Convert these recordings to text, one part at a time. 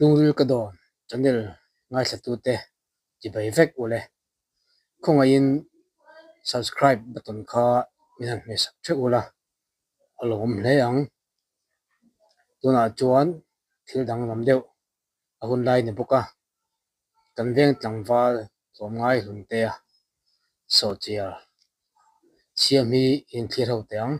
Lungril ka dawn channel ngaithlatute chibai vek ule. Khawngaihin subscribe button kha min han hmehsak theuh ula a lawm hle ang. Tunah chuan thil danglam deuh a hun lai ni bawk a, kan veng tlangval tlawmngai hlun te a sawhchiar chhiam hi inthlir ho teh ang.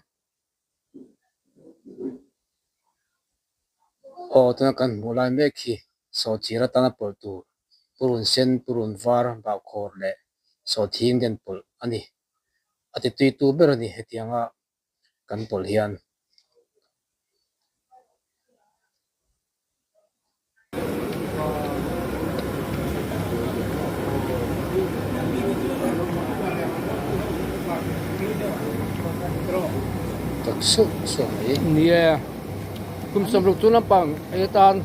Aw tuna kan hmuh lai mek hi sawhchir atana pawlh tur purun sen, purun var, bahkhawr leh sawhthing den pawlh a ni. A ti tui tu ber a ni hetianga kan pawlh hian. Tak suh suh mai. Ni e, kum 60 chung lampang ei atan.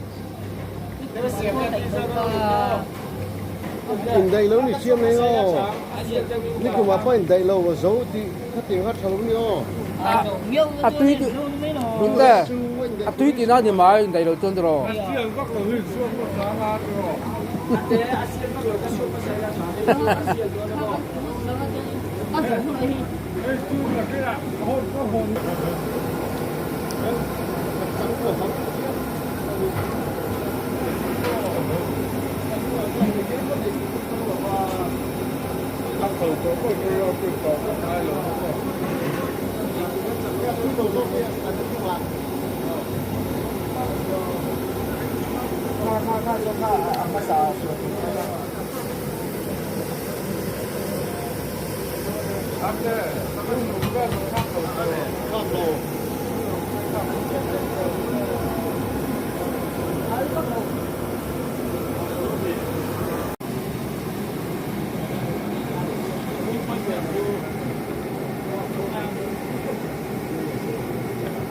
Indaih lo ni siam eng aw. Nikumah pawh indaih lo a zo tih khatiang kha tha lo ni aw. A tui tih Dunte a tui tihna a ni mai indaih lo chuan tiraw.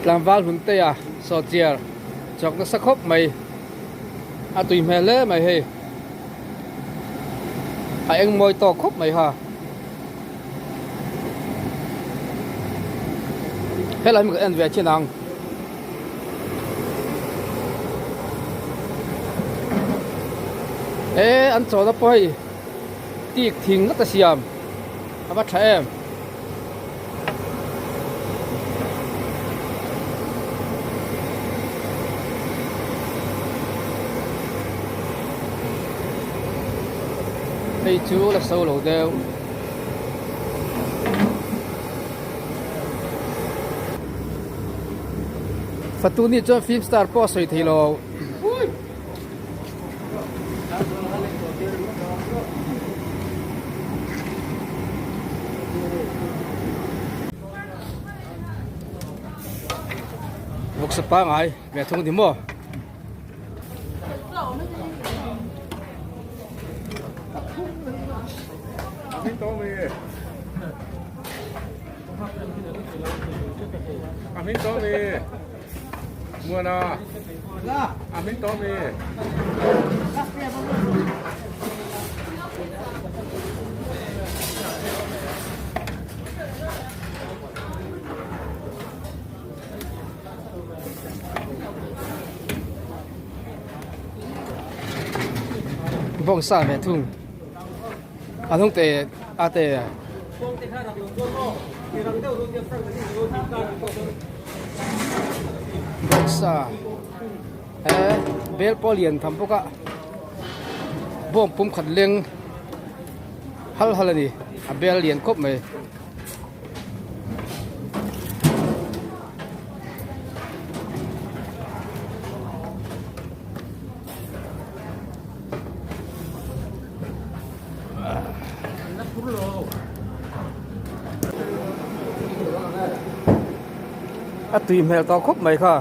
Tlangval hun te a sawhchiar chawk nasa khawp mai a tui hmel hle mai hei a eng mawi tawk khawp mai ha. Helai hi ka en ve thin ang. E an chawlhna pawh hei tik thing ngawt a siam a va tha em. Hei chu la so lo deuh. Fatu ni chuan film star pawh a sawi thei lo. Vawksa pangai ve thung ni maw. Bawngsa ve thung a hnung te a te bawngsa he bel pawh a lian tham bawk a bawng pum khat leng hal hal a ni a bel lian khawp mai. A tui hmel tawh khawp mai kha.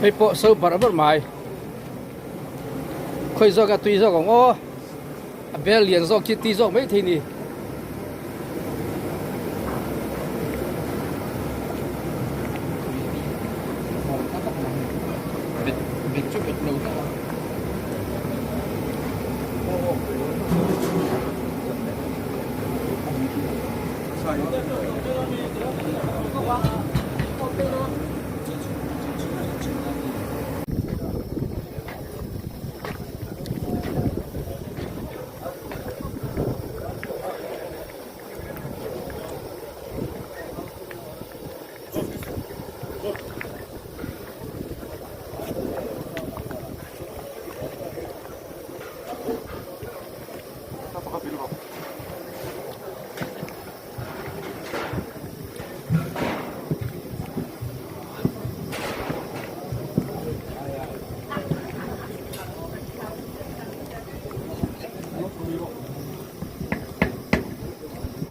Hei pawh so barh barh mai. Khawi zawk a tui zawk ang aw. A bel lian zawk khi tui zawk mai thei ni. Bet chu bet lo tak a.